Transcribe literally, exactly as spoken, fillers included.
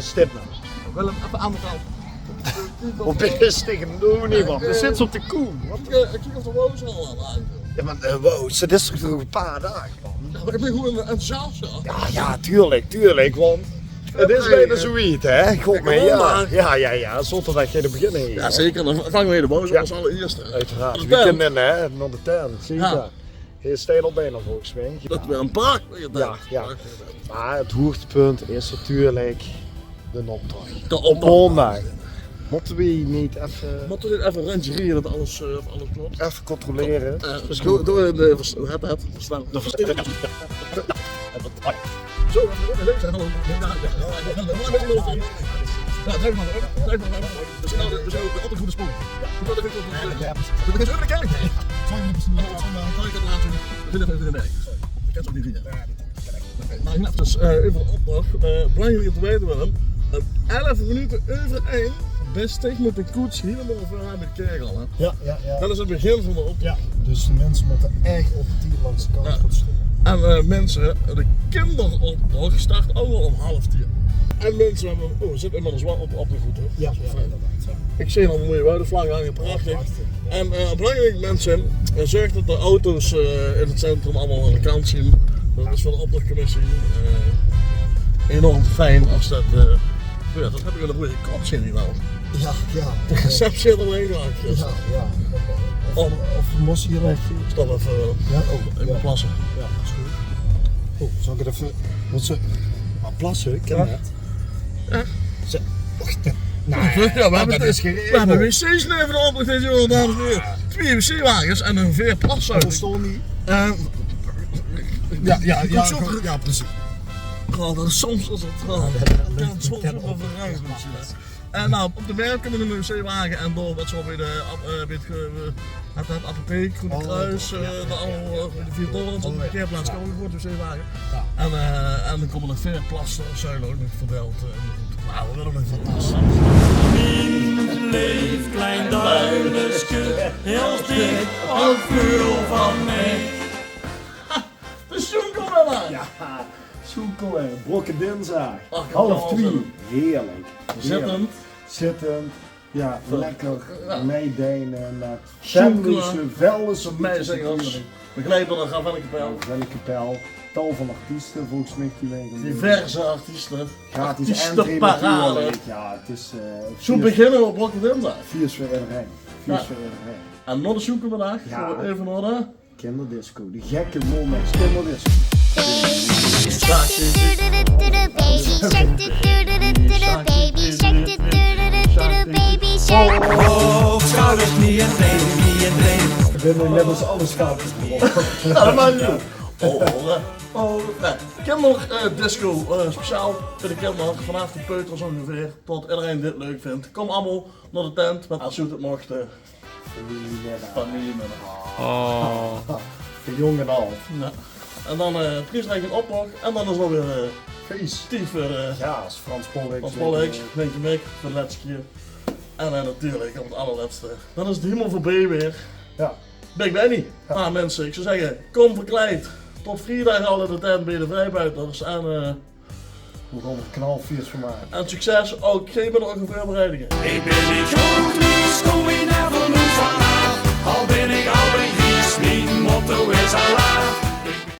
Stip noe. Willem, effe aan de kant. Op is tegen noe neet, man. Dao zit ze op de koe. Wat? Ik, ik kiek of de Woos al aan. Ja, maar de Woos, dat is toch nog een paar dagen, man. Ja, maar ik ben gewoon enthousiast, ja. Ja, ja, tuurlijk, tuurlijk, want het is bijna zoiets, hè? God, maar ja. Ja, ja, ja, zonder dat je te beginnen. Ja, zeker. Dan vangen we de Woos als allereerste. Uiteraard. We kunnen, hè, naar de tent, zeker. Ja. Hij staat al bijna volgens mij. Dat weer een prachtige tent. Ja, ja. Maar het hoogtepunt is natuurlijk de optocht. De optocht. Op maandag. Moeten we niet even... Moeten we niet even rondje rijden dat alles, eh, of alles klopt? Even controleren. Eh, dus door, door de vers-, hoe heet dat? Versnelling. De versnelling. Zo, we gaan weer leuk zijn. Hallo. Ja, ja, ja. Ja, drijf maar, hè. Drijf maar, hè. We zijn al, we zijn al op de goede spoor. Ja. We gaan even over de kerk heen. Sorry, we zijn aan het laten. We willen even in de berg. Ik kan het ook niet vinden. Oké, maar ik heb dus, eh, over de optocht, eh, belangrijk om te weten, Willem. Op elf minuten over één beste met de koets helemaal vooraan bij de kerk al, hè? Ja, ja, ja. Dat is het begin van de optocht. Ja, dus de mensen moeten echt op de tier langs de kant gaan staan. En, eh, mensen, de kinderoptocht start ook al om half tien. En mensen, we hebben, oh, we zitten inmiddels wel op, op de groet, hè? Ja, ja, inderdaad, ja. Ik zie al een mooie wuivlag hangen, prachtig. Prachtig. En, eh, belangrijk, mensen, eh, zorg dat de auto's, eh, in het centrum allemaal aan de kant zijn. Dat is voor de optochtcommissie, eh, enorm fijn als dat, eh, ja, dat heb ik wel een goede kop zin hier wel. Ja, ja. De receptie had er wel in gehad, dus. Ja, ja. Of, of we moesten hier nog... Stop even, eh, ja, oh, ik moet plassen. Ja, is goed. Oh, zal ik het even... Wat ze... Maar plassen, ik ken dat. Ja. Ze... Och, nee. Ja, we hebben, dat is geregeld. We hebben wc's neven de optocht deze jongen, dames en heren. Twee wc-wagens en een veer plaszuiling. Dat stond niet. Eh, ja, ja, ja, ja, precies. Oh, dat is soms als het, oh, ja, dat kan soms ook wel verruimen, ja. En nou, op de Merk kunnen we een wc-wagen en door wat zo bij de ap-, eh, bij het ge-, eh, het, het apotheek, Groene Kruis, eh, de allemaal, eh, bij de Vier Torens op de parkeerplaats komen we gewoon de wc-wagen. Ja. En, eh, en dan komen er veer plassen, zuilen ook nog verdeeld, eh, in de groep. Nou, we willen een fantastisch. Mien leef klein duileske, heel dik, ook vuur van mij. De Sjoenkelmiddag! Ja, Sjoenkel, hè. Brokken dinsdag. Ach, half twee. Heerlijk. Zittend. Zittend. Ja, lekker meedijnen met Venlose, Veldese meezingers. Natuurlijk. Begeleid door de Gravellekapel. Gravellekapel. Tal van artiesten, volgens mij, die meedoen. Diverse artiesten. Gratis entree natuurlijk. Ja, het is, eh, zo beginnen we op Brokken dinsdag. Feest voor iedereen. Feest voor iedereen. En nog de Sjoenkelmiddag. Ja. Gaan we even naar de Kinderdisco, die gekke Momex kinderdisco. Baby shark, doo-doo-doo-doo-doo, baby shark, doo-doo-doo-doo-doo, baby shark, doo-doo-doo-doo-doo, baby shark. Hoog, schouders, knieën, tenen, knieën, tenen. We hebben inmiddels alle schouders. Ja, dat maakt niet uit. Oh, oh, oh. Nee. Kinder, eh, disco, eh, speciaal voor de kinderen, vanaf de peuters ongeveer tot iedereen dit leuk vindt. Kom allemaal naar de tent, want als je het mocht, eh, Familiemiddag. Familiemiddag. Oh. De jong en al. Ja. En dan, eh, prijsreiking, optocht. En dan is er weer, eh, feest. Tief, eh, ja, is Frans Pollux, Frans Pollux, Linky Mac. Linky Mac, voor de laatste keer. En, eh, natuurlijk, op het allerlaatste, dan is het helemaal voorbij weer. Ja. Big Benny. Ja. Maar mensen, ik zou zeggen, kom verkleid. Tot vrijdag al in de tent bij de Vrijbuiters. En, eh, Hoe gaan we er knalfeest van maken? En succes ook, geen minder ook voorbereidingen. Ik ben niet goed, kom je naar van ons vanaf. Al ben ik al bij Gries, mijn motto is alaaf.